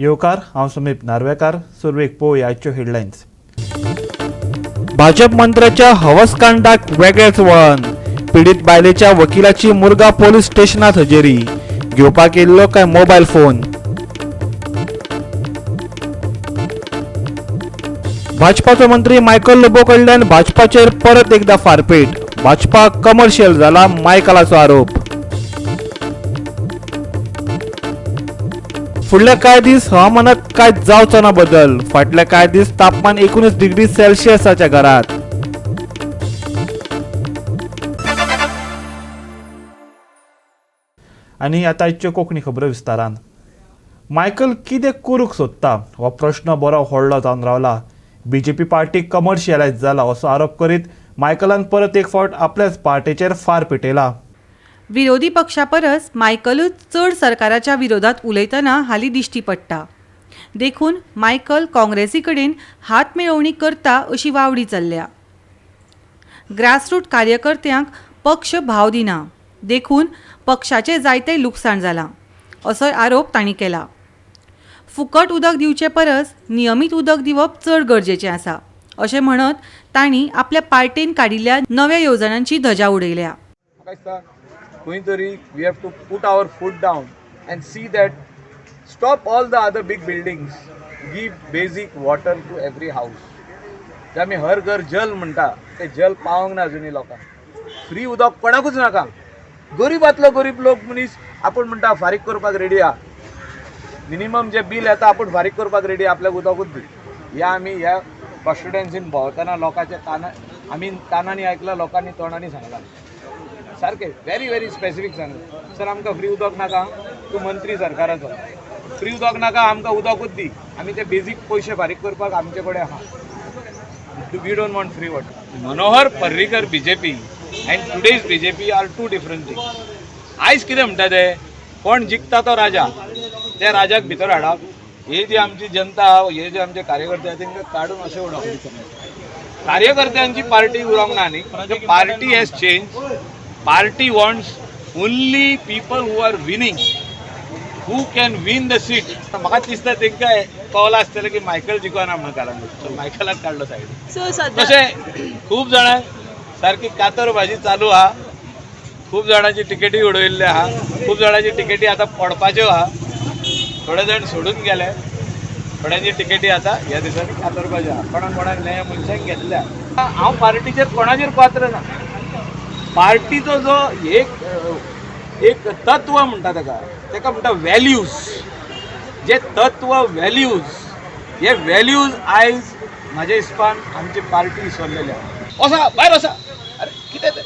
येवकार, हांव समीप नार्वेकार. सुरवेक पळोवया आयच्यो हेडलायन्स. भाजप मंत्र्याच्या हवसकांडाक वेगळेच वळण. पिडीत बायलेच्या वकिलाची मुरगांव पोलीस स्टेशनात हजेरी. घेवपाक येयल्लो काय मोबायल फोन. भाजपाचो मंत्री मायकल लोबो कडल्यान भाजपाचेर परत एकदा फारपेट. भाजपा कमर्शियल जाला, मायकलाचो आरोप. फुडले कांय दीस हवामानात काय जावचो ना बदल. फाटले कांय दीस तापमान 19 डिग्री सेल्सियसाच्या घरात. आनी आतां आयच्यो कोंकणी खबरो विस्तारान. मायकल कितें करूंक सोदता हो प्रश्न बरो व्हडलो जावन रावला. बीजेपी पार्टी कमर्शियलायज जाला असो आरोप करीत मायकलान परत एक फावट आपल्याच पार्टीचेर फार पेटयला. विरोधी पक्षा परस मायकलूच चड सरकाराच्या विरोधात उलयतना हालीं दिश्टी पडटा. देखून मायकल काँग्रेसी कडेन हात मेळोवणी करता अशी वावडी चल्ल्या. ग्रासरूट कार्यकर्त्यांक पक्ष भाव दिना, देखून पक्षाचें जायतें लुकसाण जालां असोय आरोप तांणी केला. फुकट उदक दिवचे परस नियमीत उदक दिवप चड गरजेचें आसा अशें म्हणत तांणी आपल्या पार्टेन काडिल्ल्या नव्या येवजण्यांची धजा उडयल्या. खंय तरी we have to put our foot down and see that stop all the other big buildings, give basic water to every house. जे आमी हर घर जल म्हणटा ते जल पावंक ना अजुनूय लोकांक. फ्री उदक कोणाकूच नाका. गरीबांतलो गरीब लोक मनीस आपूण म्हणटा फारीक करपाक रेडी आहा. मिनिमम जे बील येता आपूण फारीक करपाक रेडी, आपल्याक उदकूच दी. ह्या आमी ह्या कॉन्स्टिट्युएन्सीन भोंवतना लोकांच्या काना आमी कानांनी आयकलां, लोकांनी तोंडांनी सांगलां. सारकें व्हेरी व्हेरी स्पेसिफीक सांगलां. सर आमकां फ्री उदक नाका, तूं मंत्री सरकाराचो, फ्री उदक नाका, आमकां उदकूच दी. आमी ते बेजीक पयशे फारीक करपाक आमचे कडेन आहा. We don't want free water. Manohar Parrikar BJP and today's BJP are two different things. आयज कितें म्हणटा ते, कोण जिखता तो राजा, त्या राजाक भितर हाडप. ही जी आमची जनता, हे जे आमचे कार्यकर्ते आहा तेंकां काडून अशें उडोवप. कार्यकर्त्यांची पार्टी उरोंक ना न्ही. Party has change. Party wants only people who are winning, who can win the seat. म्हाका दिसता तेंकां कळलां आसतलें की मायकल जिखना म्हणून कालंगूट, मायकलाक काडलो सायडीन. तशें खूब जाणां सारकी कातर भाजी चालू आहा. खूब जाणांची तिकेटी उडयल्ली आहा, खूब जाणांची तिकेटी आतां पडपाच्यो आहा. थोडे जाण सोडून गेले, थोड्यांची तिकेटी आतां ह्या दिसांनी कातर भाजी आहा. कोणाक कोणाक नव्या मनशांक घेतल्या. हांव पार्टीचेर कोणाचेर पात्र ना. पार्टीचो जो एक एक तत्व म्हणटा ताका, ताका म्हणटा व्हॅल्यूज. जे तत्व व्हॅल्यूज, हे व्हॅल्यूज आयज म्हाज्या हिसपान आमची पार्टी विसरलेली आहा. वसा भायर वसा, अरे कितें तें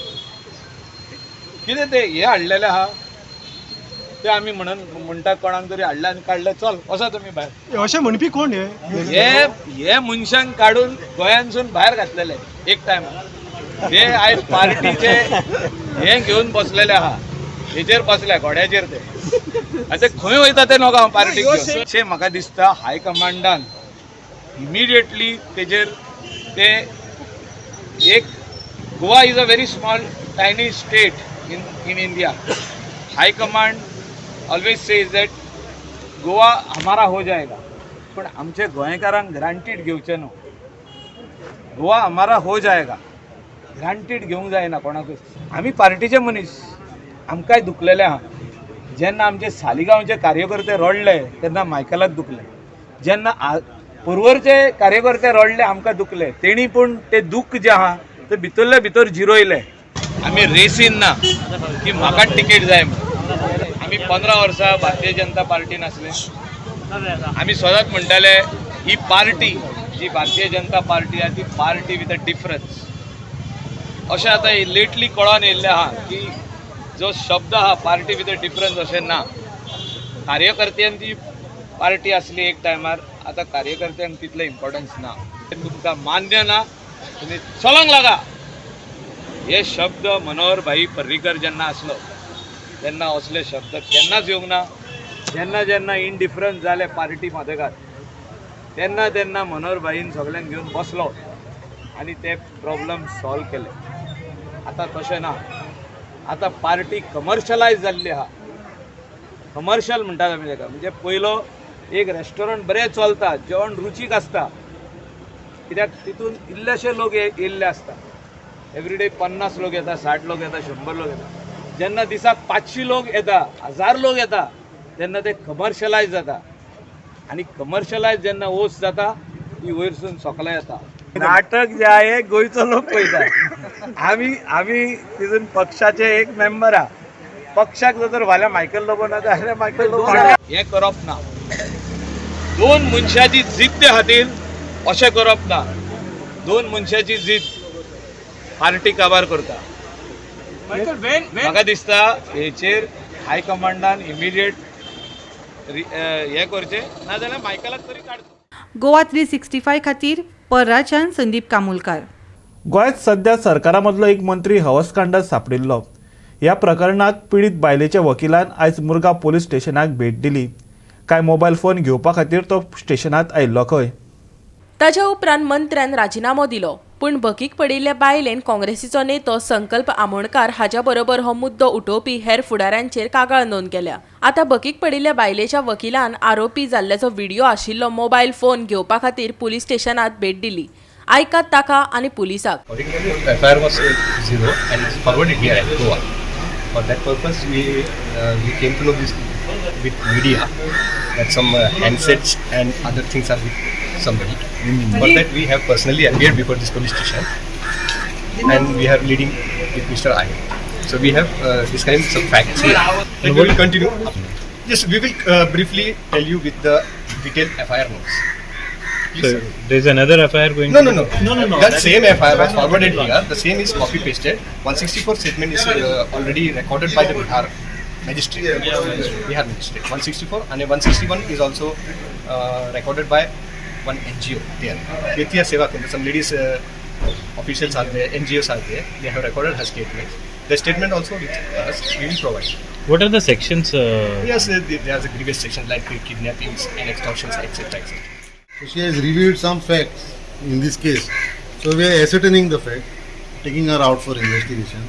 कितें तें हें हाडलेलें आहा तें आमी म्हणून म्हणटा कोणाक तरी हाडलें आनी काडलें, चल वसा तुमी भायर. अशें म्हणपी कोण हे? हे मनशांक काडून गोंयांसून भायर घातलेले एक टायमार. हे आयज पार्टीचे हे घेवन बसलेले आहा, हेचेर बसल्या घोड्याचेर ते. आनी ते खंय वयता ते नोका हांव पार्टीक घेवन. अशें म्हाका दिसता हायकमांडान इमिडिएटली तेजेर ते एक, Goa is a very small tiny state in India. High command always says that Goa हमारा हो जाएगा, पण आमचे गोंयकारांक ग्रांटीड घेवचें न्हू. गोवा हमारा हो जाएगा ग्रांटीड घेवंक जायना कोणाकूच. आमी पार्टीचे मनीस, आमकांय दुखलेले आहा. जेन्ना आमचे सालिगांवचे कार्यकर्ते रडले तेन्ना मायकलाक दुखले, जेन्ना पर्वरचे कार्यकर्ते रडले आमकां दुखले. तेणी पूण ते दूख जें आहा ते भितरले भितर जिरयले. आमी रेसीन ना की म्हाका तिकेट जाय म्हणून. आमी 15 वर्सां भारतीय जनता पार्टीन आसले. आमी सदांच म्हणटाले ही पार्टी जी भारतीय जनता पार्टी आहा ती पार्टी विथ अ डिफरन्स. अशें आतां लेटली कळोन येयल्लें आहा की जो शब्द आहा पार्टी विथ अ डिफरन्स अशें ना. कार्यकर्त्यांची पार्टी आसली एक टायमार, आतां कार्यकर्त्यांक तितलें इम्पॉर्टन्स ना. तुमकां मान्य ना तुमी चलोंक लागा. हे शब्द मनोहर भाई पर्रीकर जेन्ना आसलो तेन्ना असले शब्द केन्नाच येवंक ना. जेन्ना जेन्ना इनडिफरन्स जाले पार्टी मदेगात तेन्ना तेन्ना मनोहर भाईन सगल्यांक घेवन बसलो आनी ते प्रॉब्लम सॉल्व केले. आतां तशें ना. आतां पार्टी कमर्शलायज जाल्ली आहा. कमर्शल म्हणटात आमी ताका, म्हणजे पयलो एक रेस्टॉरंट बरें चलता, जेवण रुचीक आसता, कित्याक तितून इल्लेशे लोक येयल्ले आसता. एवरीडे 50 लोक येता, 60 लोक येता, 100 लोक येता. जेन्ना दिसाक 500 लोक येता, 1000 लोक येता, तेन्ना ते कमर्शलायज जाता आनी कमर्शलायज जेन्ना वस्त जाता ती वयरसून सोकला येता. नाटक जे आहे गोंयचो लोक पळयता. आमी आमी तितून पक्षाचे एक मेंबर आहा. पक्षाक जर फाल्यां मायकल लोबो ना जाल्यार मायकल लोबो हें करप ना. दोन मनशाची जिद्द खातीर अशें करप ना. दोन मनशाची जिद्द पार्टी काबार करता. म्हाका दिसता हेचेर हायकमांडान इमिडिएट हें करचें, नाजाल्यार मायकलाक तरी काडचो. गोवा 365 खातीर पर्राच्यान संदीप कामुलकार. गोंयांत सध्या सरकारा मदलो एक मंत्री हवसकांडात सांपडिल्लो. ह्या प्रकरणात पिडीत बायलेच्या वकिलान आयज मुरगांव पोलीस स्टेशनाक भेट दिली. कांय मोबायल फोन घेवपा खातीर तो स्टेशनांत आयिल्लो खंय. ताच्या उपरांत मंत्र्यान राजिनामो दिलो. पूण भकीक पडिल्ल्या बायलेन काँग्रेसीचो नेतो संकल्प आमोणकार हाज्या बरोबर हो मुद्दो उठोवपी हेर फुडाऱ्यांचेर कागाळ नोंद केल्या. आतां भकीक पडिल्ल्या बायलेच्या वकिलान आरोपी जाल्ल्याचो व्हिडिओ आशिल्लो मोबायल फोन घेवपा खातीर पुलीस स्टेशनात भेट दिली. आयकात ताका आनी पुलिसाक. FIR was 0 and it's forwarded here at Goa. For that purpose, we came to know this with media that some handsets and other things are with somebody. For that, we have personally appeared before this police station, and we are leading with Mr. I. So we have described some facts here. And we will continue. Yes, we will briefly tell you with the detailed FIR notes. So there's another FIR going? No. That same FIR was forwarded here. The same is copy pasted. 164 statement is already recorded by the Bihar magistrate. Bihar magistrate. 164 and 161 is also recorded by one NGO there. Bettiah Seva Kendra. Some ladies officials are there, NGOs are there. They have recorded her statement. The statement also with us, we will provide. What are the sections? Yes, there is a grievous section like kidnappings and extortions, etc., etc. So she has revealed some facts in this case. So we are ascertaining the fact, taking her out for investigation.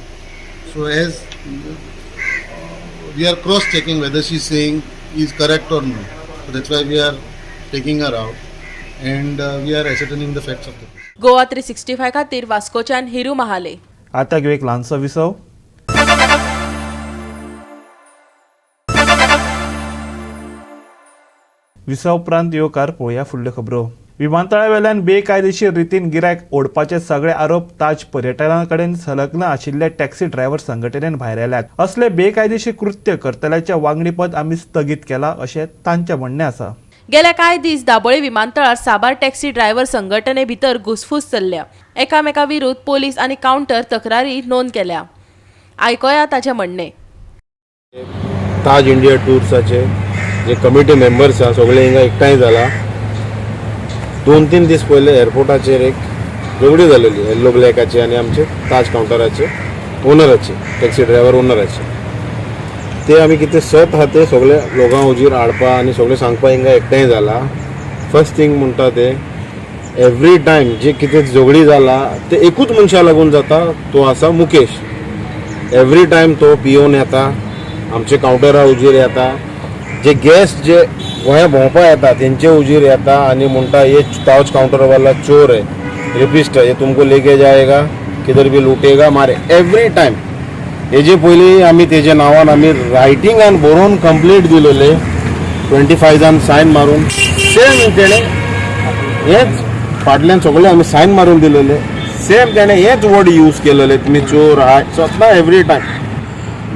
So as we are cross-checking whether she is saying is correct or no. So that's why we are taking her out and we are ascertaining the facts of the case. Goa 365 खातीर वास्कोच्यान हिरू महाले. आता घेऊ एक ल्हानसो विसव. विसव उपरांत येवकार पळोवया फुडल्यो खबरो. विमानतळावेल्यान बेकायदेशीर रितीन गिरायक ओडपाचे सगळे आरोप ताज पर्यटना कडेन संलग्न आशिल्ले टॅक्सी ड्रायव्हर संघटनेन भायर आयल्यात. असले बेकायदेशीर कृत्य करतल्याचे वांगडीपद आमी स्थगीत केला अशें तांचें म्हणणें आसा. गेल्या कांय दीस दाबोळी विमानतळार साबार टॅक्सी ड्रायव्हर संघटने भितर घुसफूस चल्ल्या. एकामेका विरुद्ध पोलीस आनी कावंटर तक्रारी नोंद केल्या. आयकोया ताचें म्हणणें. ताज इंडिया टूर्साचे जे कमिटी मेंबर्स आसा सगळे हिंगा एकठांय जाला. 2-3 दीस पयले एअरपोर्टाचेर एक झगडी जालेली येल्लो ब्लॅकाचे आनी आमचे ताज कावंटराचे ओनराचे, टॅक्सी ड्रायव्हर ओनराचे. ते आमी कितें सत आहा ते सगळे लोकां हुजीर हाडपा आनी सगळें सांगपा हिंगा एकठांय जाला. फर्स्ट थींग म्हणटा ते एवरी टायम जे कितें झगडी जाला ते एकूच मनशा लागून जाता, तो आसा मुकेश. एवरी टायम तो पियोन येता, आमचे कावंटरा हुजीर येता, जे गेस्ट जे गोंया भोंवपा येता तेंचे हुजीर येता आनी म्हणटा ये ताज काउंटर वाला चोर है, रेपिस्ट है, ये तुमको लेके जाएगा, किधर भी लुटेगा मारे. एवरी टायम हेजे पयलीं आमी तेजे नांवान आमी रायटिंगान बरोवन कंप्लेंट दिलेले, 25 जाण सायन मारून. सेम तेणें हेच फाटल्यान सगळे आमी सायन मारून दिलेले, सेम तेणें हेच वर्ड यूज केलेले, तुमी चोर आहात सदां एवरी टायम.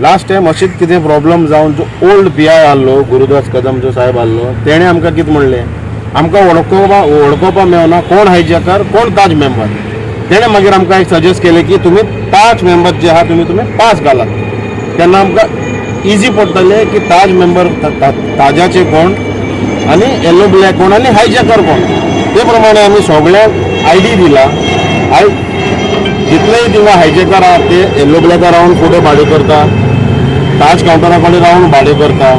लास्ट टायम अशेंच कितें प्रॉब्लम जावन जो ओल्ड पी I आहलो गुरुदास कदम जो साहेब आहलो तेणें आमकां कितें म्हणलें, आमकां वळखोवपा मेळना कोण हायजॅकर कोण ताज मेंबर. तेणें मागीर आमकां एक सजेस्ट केलें की तुमी ताज मेंबर जे आहा तुमी पास घालात, तेन्ना आमकां इजी पडटलें की ताज मेंबर ताजाचे कोण आनी येल्लो ब्लॅक कोण आनी हायजॅकर कोण. ते प्रमाणे आमी सगळ्यांक I D दिला. I जितलेय थिंगा हायजॅकर आहा ते येल्लो ब्लॅकार रावन फुडें भाडें करता, ताज कावंटरा कडेन रावन भाडें करता.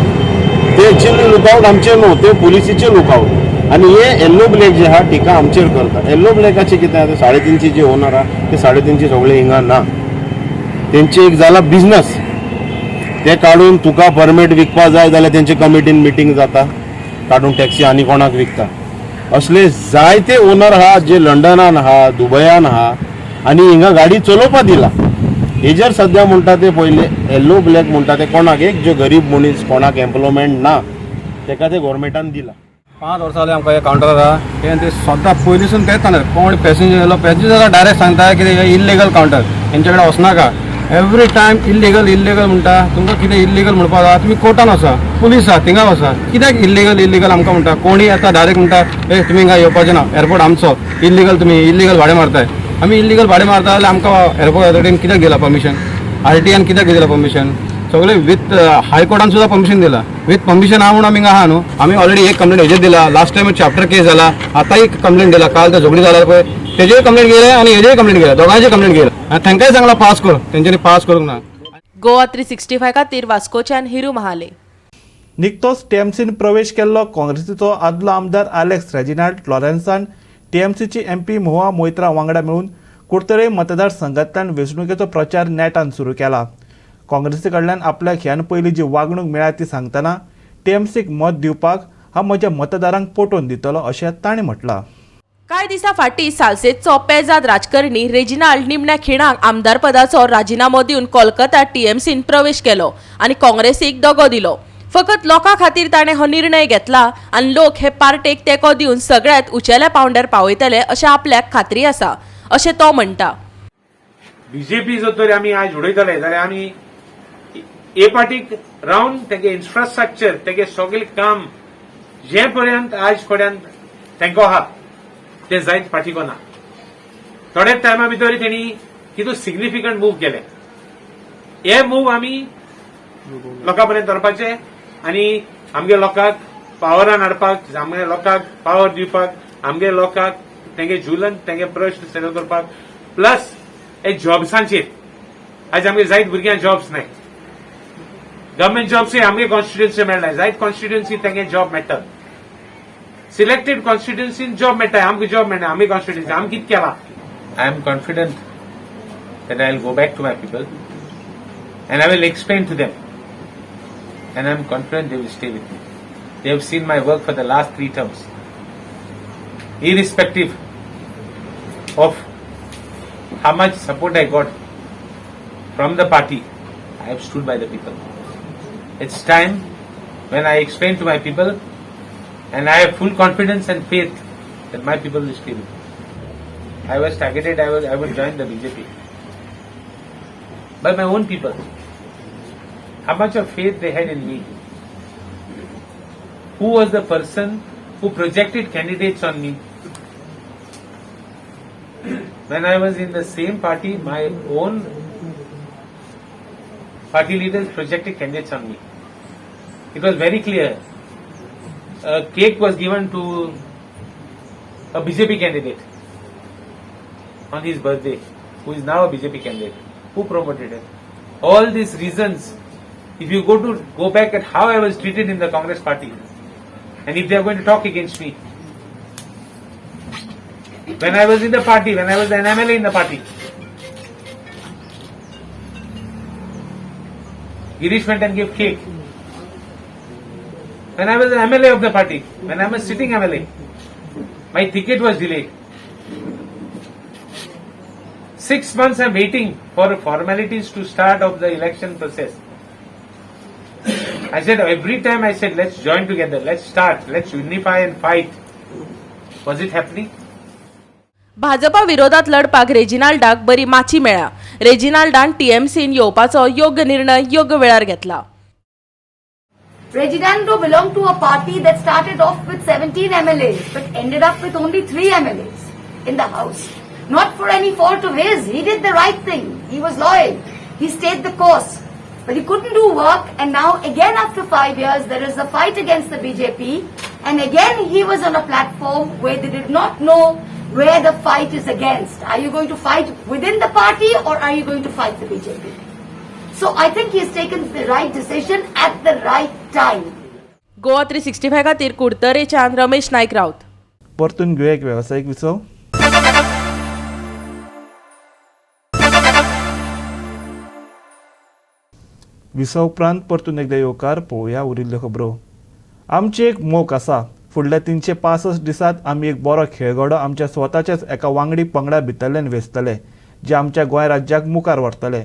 ते एक्चुअली लुकआवट आमचे न्हू, ते पुलिसीचे लुकआवट. आनी हे येल्लो ब्लॅक जे आहा टिका आमचेर करता. येल्लो ब्लॅकाचे कितें आहा, 350 जे ओनर आहा ते 350 सगळे हिंगा ना, तेंचे एक जाला बिजनस. ते काडून तुका परमीट विकपा जाय जाल्यार तेंचे कमिटीन मिटींग जाता, काडून टॅक्सी आनी कोणाक विकता. असले जायते ओनर आहा जे लंडनान आहा, दुबयान आहा आनी हिंगा गाडी चलोवपा दिला. हेजेर सद्या म्हणटा ते पयले येल्लो ब्लॅक म्हणटा ते कोणाक एक जे गरीब मनीस कोणाक एम्प्लॉयमेंट ना तेका ते गोवोरमेंटान दिला. 5 वर्सां जालीं आमकां हे कावंटर आहा, ते सद्दां पयलींसून तेच सांगता. कोण पॅसेंजर येयलो, पॅसेंजर डायरेक्ट सांगता की हे इल्लिगल कावंटर, हेंचे कडेन वचनाका. एवरी टायम इल्लिगल इल्लिगल म्हणटा. तुमकां कितें इल्लिगल म्हणपाक आहा, तुमी कोर्टान वचा, पुलीस आहा थिंगा वचा. कित्याक इल्लिगल इल्लिगल आमकां म्हणटा? कोणूय येता डायरेक्ट म्हणटा, ए तुमी हिंगा येवपाचें ना, एअरपोर्ट आमचो, इल्लिगल, तुमी इल्लिगल भाडें मारताय. आमी इल्लिगल भाडें मारता जाल्यार आमकां एअरपोर्ट ऑथॉरिटीन कित्याक दिला परमिशन? आरटीआन कित्याक दिला परमिशन? सगळे विथ हायकोर्टान सुद्दां परमिशन दिला. विथ परमिशन आहा म्हणून आमी हिंगा आहा न्हू. आमी ऑलरेडी एक कंप्लेंट हेजेर दिला, लास्ट टायम चॅप्टर केस जाला, आतांय कंप्लेंट दिला. काल ते झगडी जाला पळय, तेजेय कंप्लेंट केले आनी हेजेय कंप्लेंट केल्या, दोगांयचे कंप्लेंट केल्या. आनी तांकांय सांगला पास कर, तेंच्यांनी पास करूंक ना. गोवा 365 खातीर वास्कोच्यान हिरू महाले. निकतोच टीएमसीन प्रवेश केल्लो काँग्रेसीचो आदलो आमदार आलेक्स रेजिनाल्ड लॉरेन्सान टीएमसीची एमपी महुआ मोयत्रा वांगडा मेळून कुडतरे मतदारसंघांतल्यान वेंचणुकेचो प्रचार नेटान सुरू केला. काँग्रेसी कडल्यान आपल्याक ह्यान पयलीं जी वागणूक मेळ्ळ्या ती सांगतना टीएमसीक मत दिवपाक हांव म्हज्या मतदारांक पटोवन दितलो अशें ताणें म्हटलां. कांय दिसां फाटीं सालसेतचो पेजाद राजकारणी रेजिनाल्ड निमण्या खिणाक आमदारपदाचो राजिनामो दिवन कोलकाता टीएमसीन प्रवेश केलो आनी काँग्रेसीक दगो दिलो. फकत लोकां खातीर ताणें हो निर्णय घेतला आनी लोक हे पार्टेक तेंको दिवन सगळ्यांत उंचेल्या पावंड्यार पावयतले अशें आपल्याक खात्री आसा अशें तो म्हणटा. बीजेपी जर तर आमी आज उडयतले जाल्यार आमी ए पार्टीक रावन तेगे इन्फ्रास्ट्रक्चर, तेगे सगळें काम जे पर्यंत आज पर्यंत तेंको आहा ते जायत फाटीं ना. थोड्या टायमा भितर तेणी कितू सिग्निफिकंट मूव केले. हे मूव आमी लोकां पर्यंत व्हरपाचे आनी आमगे लोकांक पावरान हाडपाक, आमगे लोकांक पावर दिवपाक, आमगे लोकांक तेंगे जुलन तेंगे प्रश्न सेटल करपाक, प्लस हे जॉब्सांचेर आज आमगे जायत भुरग्यांक जॉब्स नाय, गव्हर्मेंट जॉब्सूय आमगे कॉन्स्टिट्युएन्सी मेळना. जायत कॉन्स्टिट्युएन्सी तेंगे जॉब मेळटा, सिलेक्टेड कॉन्स्टिट्युएन्सीन जॉब मेळटा, आमकां जॉब मेळना. आमगे कॉन्स्टिट्युएन्सी आमी कितें केलां? I am confident that I will go back to my people and I will explain to them, and I am confident they will stay with me. They have seen my work for the last 3 terms. Irrespective of how much support I got from the party, I have stood by the people. It's time when I explain to my people, and I have full confidence and faith that my people will stay with me. I was targeted, I would join the BJP. By my own people. How much of faith they had in me. Who was the person who projected candidates on me? When I was in the same party, my own party leaders projected candidates on me. It was very clear. A cake was given to a BJP candidate on his birthday, who is now a BJP candidate. Who promoted him? All these reasons, if you go back at how I was treated in the Congress party, and if they are going to talk against me, when I was in the party, when I was an MLA in the party, Girish went and gave cake. When I was an MLA of the party, when I was sitting MLA, my ticket was delayed. 6 months I am waiting for formalities to start of the election process. I said, every time I said, let's join together, let's start, let's unify and fight. Was it happening? Bhajpa विरोधात लढपाक रेजिनाल्डाक बरी माची मेळ्ळा. रेजिनाल्डान टीएमसीन येवपाचो योग्य निर्णय योग्य वेळार घेतला. Reginaldo belonged to a party that started off with 17 MLAs but ended up with only 3 MLAs in the house. Not for any fault of his. He did the right thing. He was loyal. He stayed the course. But he couldn't do work, and now again after 5 years there is a fight against the BJP, and again he was on a platform where they did not know where the fight is against. Are you going to fight within the party or are you going to fight the BJP? So I think he has taken the right decision at the right time. Goa 365 खातीर कुडतरेच्यान रमेश नायक राऊत. परतून घेवया एक वेवसायीक विसव. विसव उपरांत परतून एकदा येवकार. पळोवया उरिल्ल्यो खबरो. आमची एक मोख आसा. फुडल्या 365 दिसांत आमी एक बरो खेळगडो आमच्या स्वताच्याच एका वांगडी पंगडा भितरल्यान वेंचतले, जे आमच्या गोंय राज्याक मुखार व्हरतले,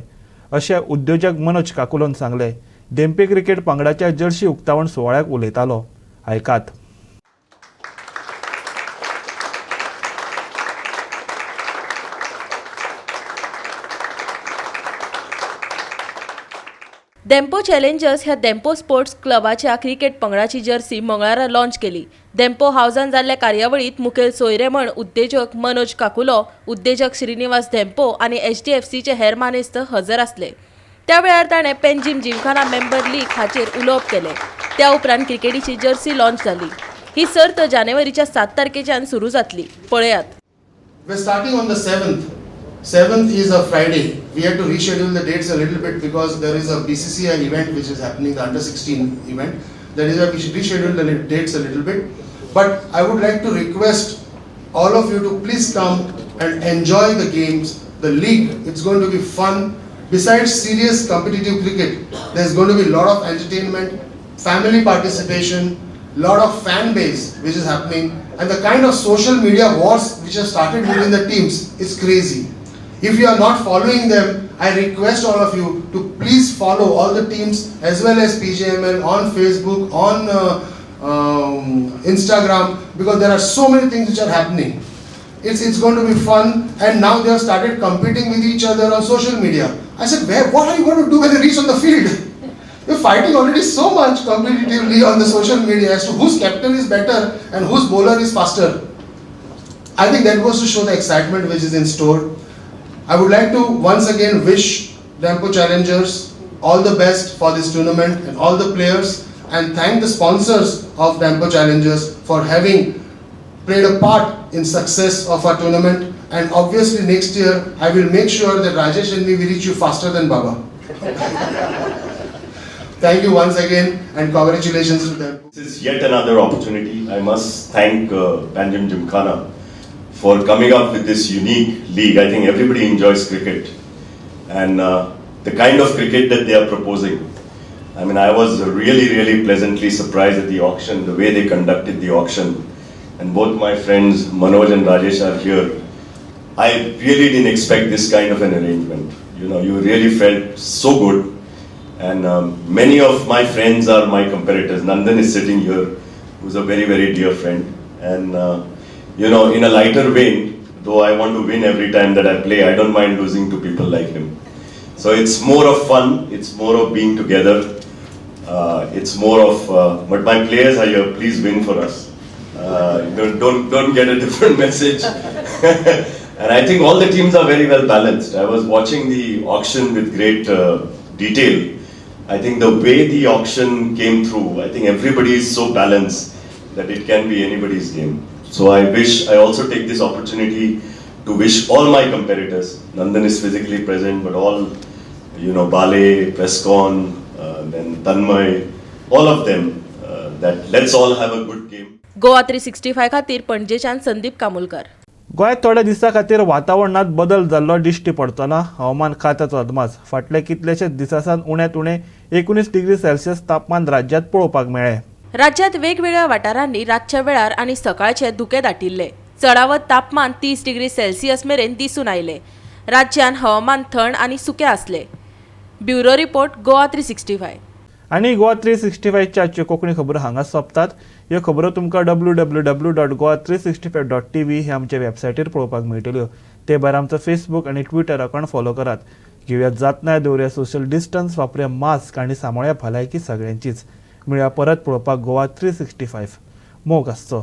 अशें उद्योजक मनोज काकुलोन सांगलें. धेंपे क्रिकेट पंगडाच्या जर्सी उक्तावण सुवाळ्याक उलयतालो. आयकात. धेंपो चॅलेंजर्स ह्या धेंपो स्पोर्ट्स क्लबाच्या क्रिकेट पंगडाची जर्सी मंगळारा लॉन्च केली. धेंपो हावजान जाल्ल्या कार्यावळींत मुखेल सोयरे म्हण उद्देजक मनोज काकुलो, उद्देजक श्रीनिवास धेंपो आनी HDFCचे हेर मानेस्त हजर आसले. त्या वेळार ताणें पेंजीम जिमखाना मेंबर लीग हाचेर उलोवप केलें. त्या उपरांत क्रिकेटीची जर्सी लॉन्च जाली. ही सर्त जानेवारीच्या 7 तारखेच्यान सुरू जातली. पळयात. We're starting on the 7th. 7th is a Friday. We had to reschedule the dates a little bit because there is a BCCI event which is happening, the under 16 event. That is why we rescheduled the dates a little bit. But I would like to request all of you to please come and enjoy the games, the league. It's going to be fun. Besides serious competitive cricket, there's going to be a lot of entertainment, family participation, lot of fan base which is happening, and the kind of social media wars which have started within the teams is crazy. If you are not following them, I request all of you to please follow all the teams as well as PGML on Facebook, on Instagram, because there are so many things which are happening. It's going to be fun, and now they have started competing with each other on social media. I said, what are you going to do when you reach on the field? You're fighting already so much competitively on the social media as to whose captain is better and whose bowler is faster. I think that goes to show the excitement which is in store. I would like to once again wish Dempo Challengers all the best for this tournament and all the players, and thank the sponsors of Dempo Challengers for having played a part in success of our tournament. And obviously next year I will make sure that Rajesh and me will reach you faster than Baba. Thank you once again and congratulations to them. This is yet another opportunity. I must thank Panjim Gymkhana for coming up with this unique league. I think everybody enjoys cricket, and the kind of cricket that they are proposing. I mean, I was really, really pleasantly surprised at the auction, the way they conducted the auction. And both my friends Manoj and Rajesh are here. I really didn't expect this kind of an arrangement. You know, you really felt so good. And many of my friends are my competitors. Nandan is sitting here, who's a very, very dear friend. And you know, in a lighter vein, though I want to win every time that I play, I don't mind losing to people like him. So it's more of fun, it's more of being together, it's more of, but my players are here, please win for us. Don't get a different message. And I think all the teams are very well balanced. I was watching the auction with great detail. I think the way the auction came through, I think everybody is so balanced that it can be anybody's game. So I also take this opportunity to wish all my competitors, Nandan is physically present, but all, you know, Bale, Prescon, then Tanmay, all of them, that let's all have a good game. Goa 365 खातीर पणजेच्यान संदीप कामुलकर. गोंयांत थोड्या दिसां खातीर वातावरणांत बदल जाल्लो दिश्टी पडचो ना. हवामान खात्याचो अदमास. फाटल्या कितल्याशाच दिसां सावन उण्यांत उणें 19 डिग्री सेल्सियस तापमान राज्यांत पळोवपाक मेळ्ळें. राज्यांत वेगवेगळ्या वाठारांनी रातच्या वेळार आनी सकाळचे धुकें दाटिल्लें. चडावत तापमान 30 डिग्री सेल्सियस मेरेन दिसून आयलें. राज्यांत हवामान थंड आनी सुकें आसलें. Bureau report, Goa 365. आनी गोवा 365च्या आजच्यो कोंकणी खबरो हांगा सोंपतात. ह्यो खबरो तुमकां www.goa365.tv ह्या आमच्या वेबसायटीर पळोवपाक मेळटल्यो. ते भायर आमचो फेसबूक आनी ट्विटर अकावंट फॉलो करात. घेवया जातना दवरुया सोशल डिस्टन्स, वापरुया मास्क आनी सांबाळया भलायकी सगळ्यांचीच. मेळया परत पळोवपाक गोवा 365. मोग आसचो.